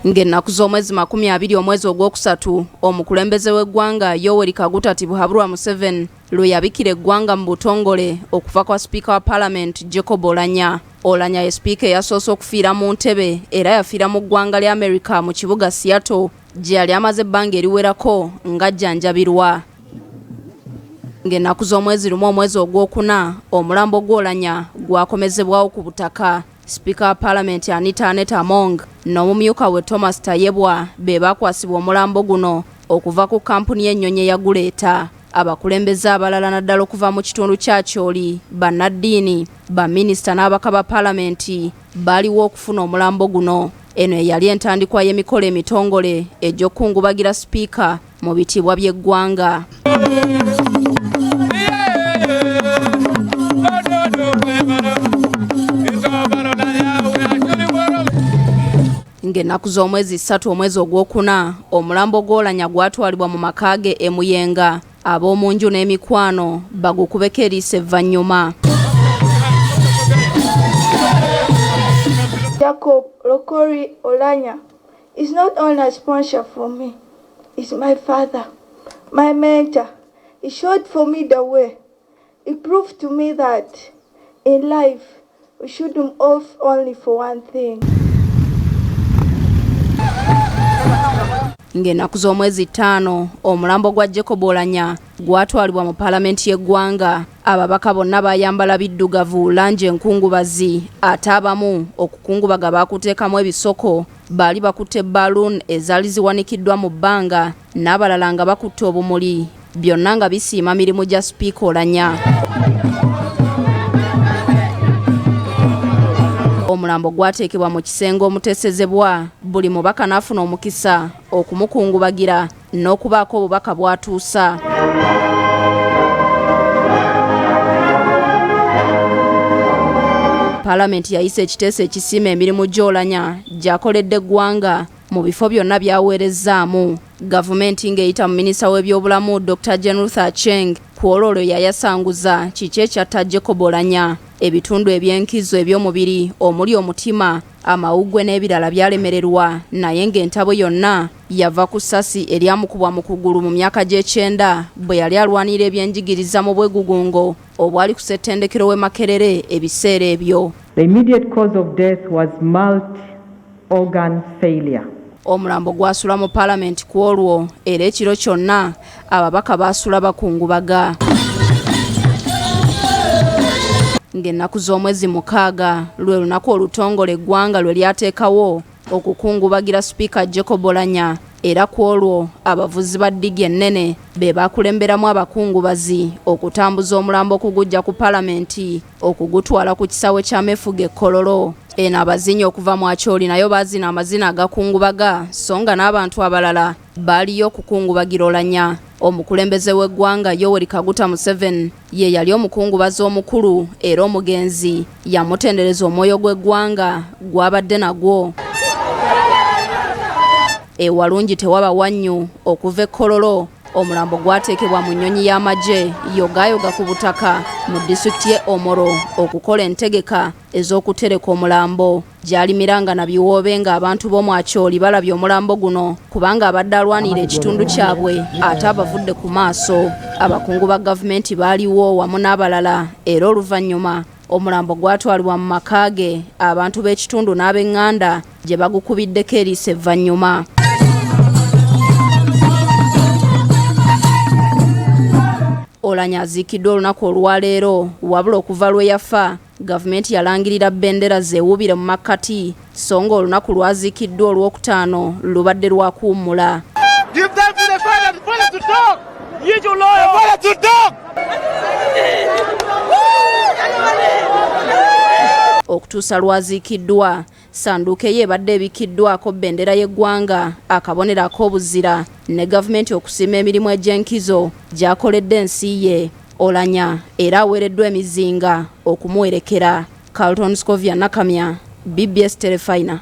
Ng'ennaku z'omwezi 20 omwezi ogwokusatu, omukulembeze w'eggwanga Yoweri Kaguta Tibuhaburwa Museveni lwe yabikira eggwanga mu butongole okufa kwa sipiika wa palamenti Jacob Oulanyah. Oulanyah ye sipiika eyasoose okufiira mu ntebe era yafiira mu ggwanga lya America mu kibuga Seattle gye yali amaze ebbanga eriwerako ng'ajjanjabirwa. Ng'ennaku z'omwezi 1 omwezi ogwokuna, omulambo gw'Oulanyah gwakomezebwawo ku butaka. Sipiika wa Palamenti Anita Annet Among n'omumyuka we Thomas Tayebwa be baakwasibwa omulambo guno okuva ku kkampuni y'ennyonyi eyaguleeta. Abakulembeze abalala naddala okuva mu kitundu kya Acholi, bannaddiini, baminisita n'ababaka ba Palamenti baaliwo okufuna omulambo guno. Eno eyali entandikwa y'emikolo emitongole egy'okukungubagira sipiika mu bitiibwa by'eggwanga. Ng'ennaku z'omwezi 3 omwezi ogwokuna, omulambo gw'Oulanyah gwatwalibwa mu maka ge e Muyenga, ab'omu nju n'emikwano bagukubeko eriiso evvannyuma. Jacob Lokori Oulanyah is not only a sponsor for me, he's my father, my mentor. He showed for me the way. He proved to me that in life we shouldn't off only for one thing. Ng'ennaku z'omwezi 5 omulambo gwa Jacob Oulanyah gwatwalibwa mu palamenti y'eggwanga. Ababaka bonna bayambala biddugavu langi enkungubazi, ate abamu okukungubaga baakuteekamu ebisoko. Baali bakutte balloon ezaali ziwanikiddwa mu bbanga n'abalala nga bakutte obumuli, byonna nga bisiima mirimu gya sipiika Oulanyah. Omulambo gwateekebwa mu kisenge omuteesezebwa, buli mubaka n'afuna omukisa okumukungubagira n'okubaako obubaka bw'atuusa. Palamenti yayisa ekiteeso ekisiima emirimu gy'Oulanyah gy'akoledde eggwanga mu bifo byonna by'aweerezzaamu. Gavumenti ng'eyita mu minisita w'ebyobulamu Dr. Jane Ruth Aceng ku olwo lwe yayasanguza kiki ekyatta Jacob Oulanyah. Ebitundu eby'enkizo eby'omubiri omuli omutima, amawuggwe n'ebirala byalemererwa, naye ng'entabwe yonna yava ku ssasi eryamukubwa mu kugulu mu myaka gy'ekyenda bwe yali alwanirira ebyenjigiriza mu bwegugungo obwali ku ssettendekero w'e Makerere ebiseera ebyo. The immediate cause of death was multi-organ failure. Omulambo gwasula mu palamenti ku olwo era ekiro kyonna ababaka baasula bakungubaga. Ng'ennaku z'omwezi 6 lwe lunaku olutongole eggwanga lwe lyateekawo okukungubagira sipiika Jacob Oulanyah, era ku olwo abavuzi ba ddigi ennene be bakulemberamu abakungubazi okutambuza omulambo okugujja ku palamenti okugutwala ku kisaawe ky'amefuga e Kololo. Eno abazinyi okuva mu Acholi nayo baazina amazina agakungubaga, so nga n'abantu abalala baaliyo okukungubagira Oulanyah. Omukulembeze w'eggwanga Yoweri Kaguta Museveni ye yali omukungubazi omukulu era omugenzi yamutendereza omwoyo gw'eggwanga gw'abadde nagwo. Ewalungi tewaba wannyu okuva e Kololo, omulambo gwateekebwa mu nnyonyi y'amagye yogaayoga ku butaka mu disitulikiti y'e Omoro okukola entegeka ez'okutereka omulambo. Gyalimiranga na biwoobe ng'abantu b'omu Acholi balabye omulambo guno kubanga abadde alwanirira ekitundu kyabwe ate abavudde ku maaso. Abakungu ba gavumenti baaliwo wamu n'abalala era oluvannyuma omulambo gwatwalibwa mu maka ge abantu b'ekitundu n'ab'eŋŋanda gye bagukubiddeko eriiso evvannyuma. Oulanyah aziikiddwa olunaku olwaleero, wabula okuva lwe yafa gavumenti yalangirira bendera zeewuubire mu makkati, so ng'olunaku lwaziikiddwa olwokutaano lubadde lwa kuwummula. Give them to the father, the father to talk. The father to talk. Okutuusa lwaziikiddwa, ssanduuke ye ebadde ebikiddwako bendera y'eggwanga, akabonero ak'obuzira ne gavumenti okusiima emirimu egy'enkizo gy'akoledde ensi ye. Oulanyah era aweereddwa emizinga okumuwerekera. Carlton Scovia Nakamya, BBS Terefayina.